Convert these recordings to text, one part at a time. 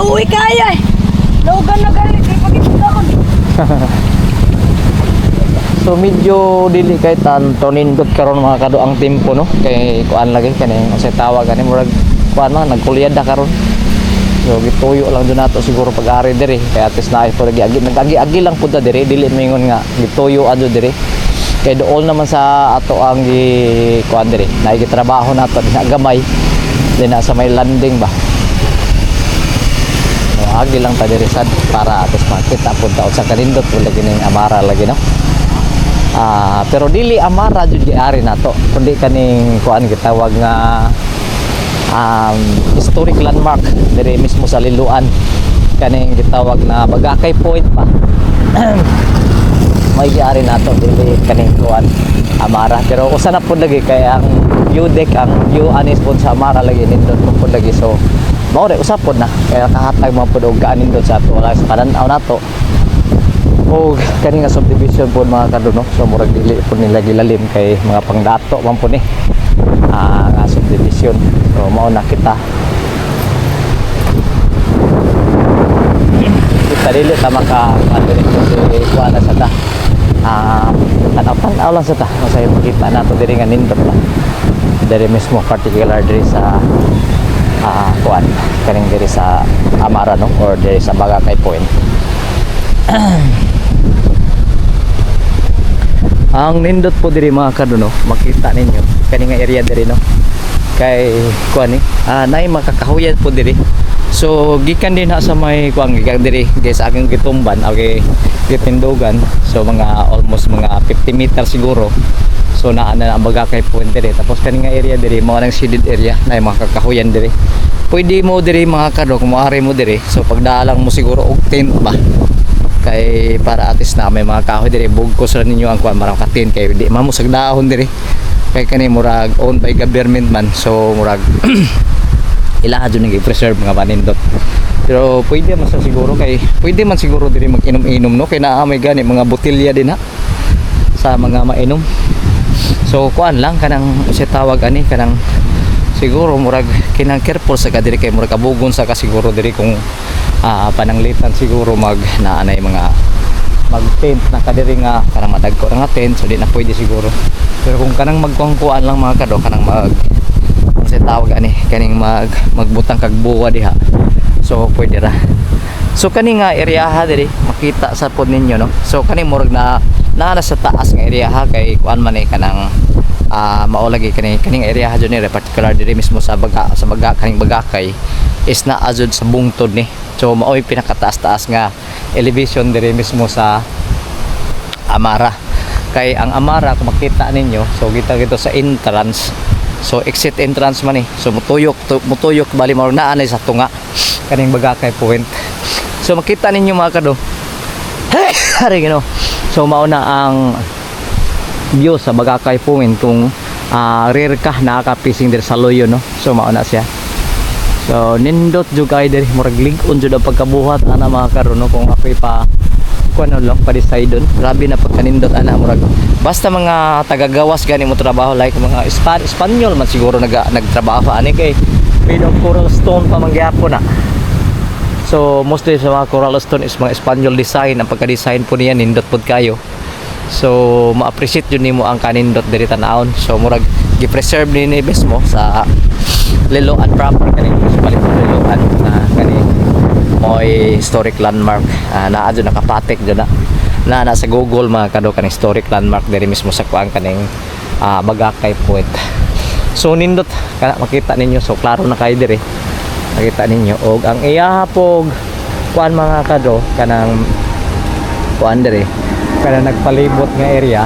Kaluoy kaya eh. Logan na gali kay pagitaon. So medyo dili kay tanto nindot karon, mga kado, ang tempo, no, kay kuan lagi kani, unsay tawag ani, murag kuan man nagkulyada karon. So gituyo lang jud nato siguro pag ari diri kay at least naay pud agi, nag-agi-agi lang pud ta diri, dili moingon nga gituyo adto diri. Kay dool naman sa ato ang gi kuan diri, naay gitrabaho nato dinha gamay dinha sa may landing ba. So, agi lang ta diri sad para at least makita pud ta unsa kanindot pud lagi ning Amara lagi, no. Ah, pero dili Amara jud giari nato, kundi kaning kuan, gitawag nga historic landmark diri mismo sa Liloan, kaning gitawag na Bagakay Point pa. May giari nato, dili kaning kuan, Amara. Pero usa na pud lagi kay ang view deck, ang view anis pud sa Amara lagi nindot mo pud lagi. So mao re, usa pud na kaya kahatag mo pud og kaanindot sa ato sa panan-aw nato o kani nga subdivision po, mga kado, no. So murag dili po nila gilalim kay mga pangdato man po ni nga subdivision. So mao na kita kita dili ta maka dili kundi kuha na sa ta, tanaw-tanaw lang sa ta masay makita nato diri nga nindot ba diri mismo, particular diri sa kuan, kaning diri sa Amara, no, or diri sa Bagakay Point. Ang nindot po diri, mga kado, no, makita ninyo kani nga area diri, no, kay kuan ni nay makakahuyan po diri. So gikan din ha sa may kuan, gikan diri kay sa aking gitumban, okay, gitindugan. So mga almost mga 50 meter siguro. So naa na ang Bagakay Point diri. Tapos kani nga area diri mao nang shaded area na mga kakahuyan diri. Pwede mo diri, mga kado, kung moari mo diri. So pagdalang mo siguro og tent ba kay para at least na may mga kahoy diri, bugkos ra ninyo ang kuan, marang katin kay di man mo sagdahon diri kay kani murag owned by government man. So murag ilaha jud ning i-preserve nga panindot. Pero pwede man sa siguro kay pwede man siguro diri mag-inom-inom, no, kay naa may gani mga botelya din ha sa mga mainom. So kuan lang, kanang unsay tawag ani, kanang siguro murag kinang careful sa ka diri kay murag abugon sa ka siguro diri kung pananglitan siguro mag naanay mga mag tent na kadiri nga kanang madagko nga tent. So di na pwede siguro. Pero kung kanang magkuan lang, mga kado, kanang mag unsay tawag ani, kaning magbutang kag buwa diha, so pwede ra. So kani nga area ha diri makita sa pod ninyo, no. So kani murag na naa na sa taas nga area ha kay kuan man eh, kanang mao lagi kani kaning area ha jud ni, particular diri mismo sa baga kaning Bagakay is naa jud sa bungtod ni. So mao'y pinakataas-taas nga elevation diri mismo sa Amara. Kay ang Amara, kung makita ninyo, so kita gito sa entrance. So exit entrance man eh. So mutuyok mutuyok bali mao naa na sa tunga kaning Bagakay Point. So makita ninyo, mga kado. Hari Ginoo. So mao na ang view sa Bagakay Point kung rear ka nakaka-facing diri sa Loyo, no. So mao na siya. So nindot jud kay diri, murag lig-on jud ang pagkabuhat ana, mga kado, no, kung ako'y pa kuan lang pa decide doon. Grabe na pagkanindot ana, murag basta mga tagagawas gani mo trabaho, like mga Espanyol man siguro nagtrabaho ani kay made of coral stone pa man gyapon na. So mostly sa mga coral stone is mga Espanyol design ang pagka-design po niya, nindot pod kayo. So ma-appreciate jud nimo ang kanindot diri tan-awon. So murag gi-preserve ni mismo sa Liloan proper, kaning municipality of Liloan na kani mo'y historic landmark. Naa jud nakapatik jud na na na sa Google, mga kado, kaning historic landmark diri mismo sa kuan, kaning Bagakay Point. So nindot kana, makita ninyo. So klaro na kayo diri, makita ninyo. Og ang iya pog kuan, mga kado, kanang kuan diri, kanang nagpalibot nga area,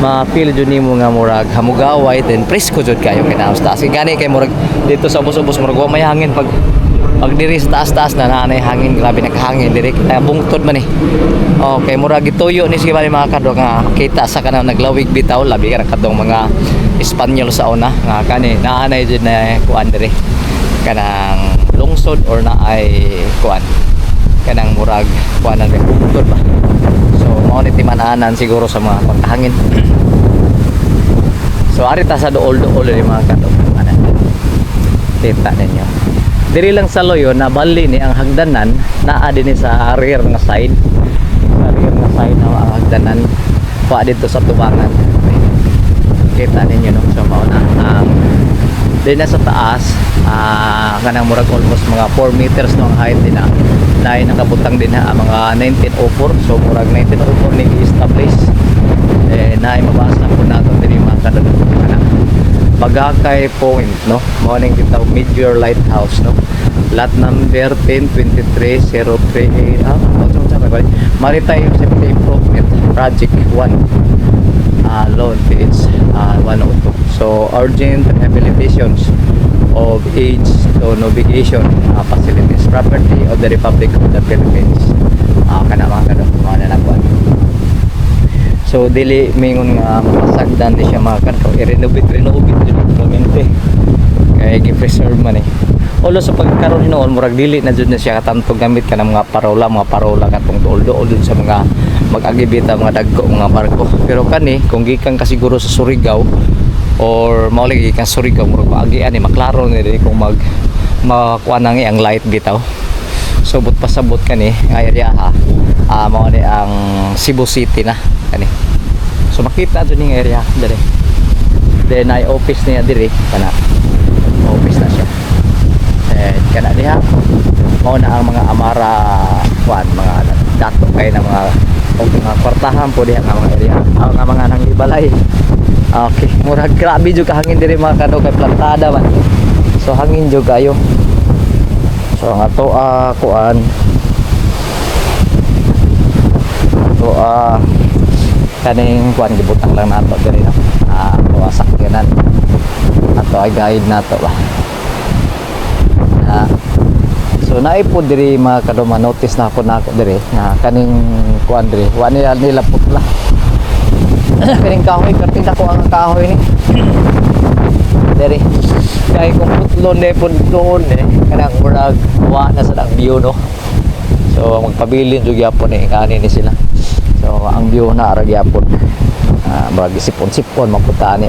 ma-feel jud nimo nga murag hamugaway then presko jud kayo kay naa sa taas. Gani kay murag dito sa ubos-ubos murag wa may hangin. Pag diri sa taas-taas na naanay hangin, grabe nakahangin diri kaya bungtod man eh. Okay, murag gituyo ni siya mga kado nga kita sa kanang naglawig bitaw, labi ka kadtong mga Espanyol sa una nga kani naanay jud na kuan diri, kanang lungsod or naay kuan, kanang murag kuan na bungtod ba. So mao ni timan-anan siguro sa mga pagkahangin. So ari ta sa dool-dool diri, mga kado. Ana. Kita ninyo. Diri lang sa Loyo na bali ni ang hagdanan naa dinhi sa rear nga side. Sa rear nga side na ang hagdanan pa dito sa tubangan. Kita ninyo, no? So mao na ang din na sa taas, kanang murag almost mga 4 meters, no, ang height din na naay nakabutang din ha, mga 1904. So murag 1904 ni establish. Eh, naay mabasa po nato diri, mga kadto, kana Bagacay Point, no? Mao ning gitawag Major Lighthouse, no? Lot number 10 23 03. Ah, sa Maritime Safety Improvement Project 1, loan PH 102. So urgent rehabilitations of aids to navigation facilities, property of the Republic of the Philippines. Kana, mga kado, mga nanakuan. So dili mingon nga mapasagdan di siya, mga kado, i-renovate renovate jud permanente kay gi-preserve man eh. Although sa pagkaron hinuon, murag dili na jud na siya katanto gamit ka ng mga parola katong duol-duol dun sa mga mag-agibita, mga dagko mga barko. Pero kani kung gikan ka siguro sa Surigao or mao lagi gikan Surigao, murag maagian ni, maklaro ni diri kung mag makuha na ang light bitaw. So but pasabot kani nga area ha, mao ni ang Cebu City na kani. So makita jud ning area diri. Then ay office niya diri, kana office na siya. Eh, kana diha mao na ang mga Amara kuan, mga dato kay na mga o mga kwartahan po diha nga mga area ang nga mga nang ibalay. Okay, murag grabe jud kahangin diri, mga kado, kay plantada man. So hangin jud kayo. So ang ato kuan ato kaning kuan, gibutang lang nato diri, no? Ato sakyanan, ato ay guide nato ba na. So naay po diri, mga kado, notice na ako nako diri nga kaning kuan diri wa nila nila putla kaning kahoy. Perting dako ang kahoy ni diri kay kung putlon ne pud doon eh, kanang murag wa na sa ang view, no? So magpabilin jud gyapon eh ngani ni sila. So ang view na ara gyapon, murag sipon-sipon mapunta ani.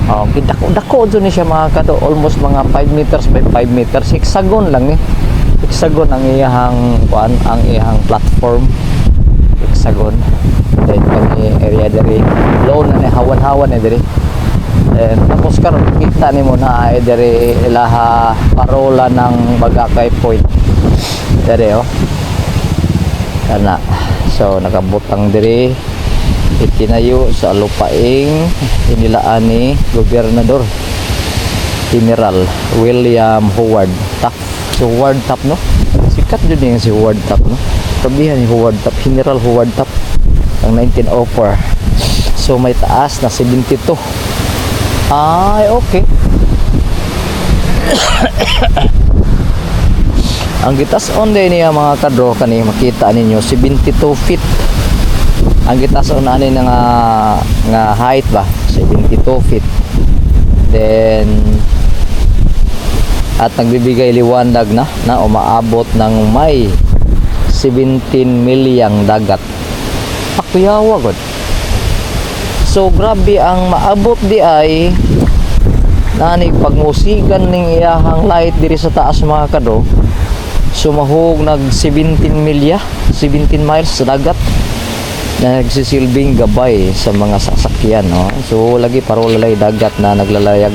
Oh, dako dako jud ni siya, mga kado, almost mga 5 meters by 5 meters, hexagon lang ni. Hexagon ang iyahang kuan, ang iyahang platform. Hexagon. Then kani area diri, low na ni, hawan-hawan ni diri. Then tapos karon kita nimo na ay diri ilaha parola ng Bagacay Point. Diri oh. Kana. So nakabutang diri, itinayo sa lupaing inilaan ni Gobernador General William Howard Taft. So Howard Taft, no? Sikat jud niya si Howard Taft, no? Sabihan ni Howard Taft, General Howard Taft ang 1904. So may taas na 72. Ay, okay. Ang gitas-on din niya, mga kadro, kani makita ninyo, 72 feet. Ang gitas-on ani nga nga height ba, 72 feet. Then at nagbibigay liwanag na na umaabot ng may 17 milyang dagat. Pakuyawa god. So grabe ang maabot di ay nani pagmusigan ning iyahang light diri sa taas, mga kado. Sumahog nag 17 milya, 17 miles sa dagat na nagsisilbing gabay sa mga sasakyan, no? So lagi parola lay dagat na naglalayag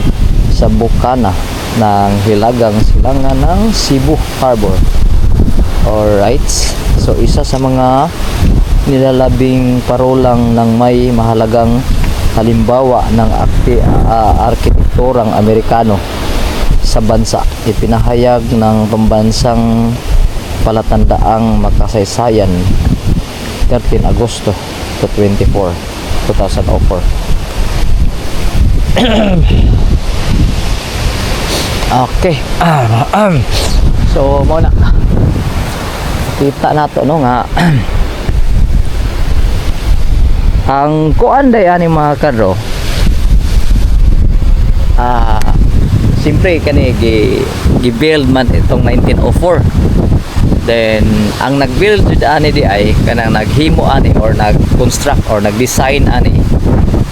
sa bukana ng hilagang silangan ng Cebu Harbor. Alright, so isa sa mga nilalabing parolang ng may mahalagang halimbawa ng arkitekturang Amerikano sa bansa. Ipinahayag ng pambansang palatandaang makasaysayan 13 Agosto to 24, 2004. Okay. So, mao na. Kita nato, no, nga ang kuan day ani, mga kadro. Siyempre kani gi gi-build man itong 1904. Then ang nag-build jud ani di ay kanang naghimo ani or nag-construct or nag-design ani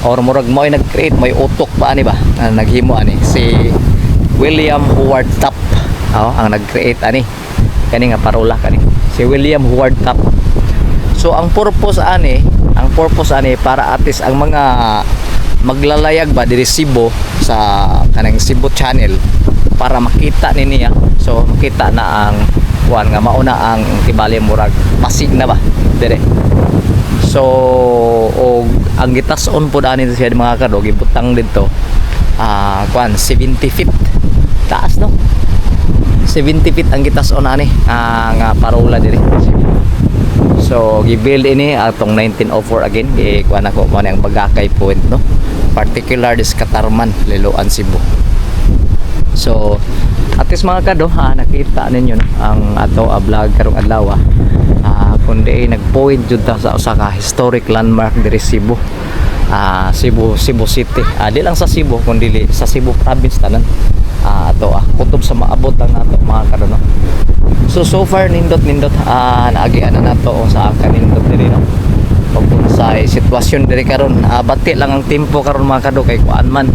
or murag mo'y nag-create, may utok pa ani ba na naghimo ani si William Howard Taft. Oh, ang nag-create ani kani nga parola kani si William Howard Taft. So ang purpose ani para at least ang mga maglalayag ba diri Cebu sa kanang Cebu Channel para makita ni niya. So makita na ang kuan nga mauna ang tibali, murag pasig na ba dire. So og ang gitas-on pod ani siya, mga kado, gibutang didto kuan, 70 feet taas, no? 70 feet ang gitas-on ani nga parola diri. So gi-build ini atong 1904 again. Gi kuan ako mo ang Bagakay Point, no? Particular dis Katarman, Liloan, Cebu. So at least, mga kado, ha, nakita ninyo, no, ang ato vlog karong adlaw. Kundi nag-point jud ta sa usa ka historic landmark diri Cebu. Cebu, Cebu City. Di lang sa Cebu kundi sa Cebu province tanan. Ato kutob sa maabot lang nato, mga kado, no. So so far nindot nindot, naagian na nato sa kanindot diri, no. Pag sa sitwasyon diri karon, bati lang ang tempo karon, mga kado, kay kuan man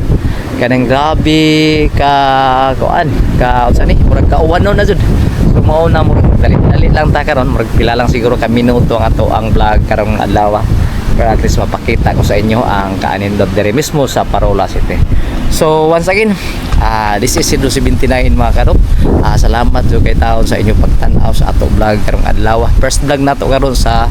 kanang grabe ka kuan ka unsa ni, murag kauwan na jud. So mao na, murag dali dali lang ta karon, murag pila lang siguro ka minuto ang ato ang vlog karong adlaw para at least mapakita ko sa inyo ang kaanindot diri mismo sa Parola City. So once again, this is Sidro 79, mga kado. Salamat jud kay taon sa inyong pagtan-aw sa ato vlog karong adlaw. First vlog nato karon sa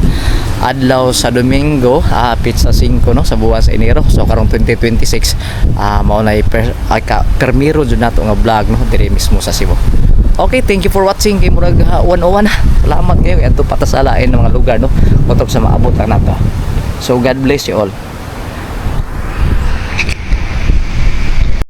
adlaw sa Domingo, petsa 5, no, sa buwan sa Enero. So karong 2026, mao na ay, ka permiro jud nato nga vlog, no, diri mismo sa Cebu. Okay, thank you for watching kay murag 101 na. Salamat kayo adto pa ta sa lain ng mga lugar, no. Kutob sa maabot lang nato. So God bless you all.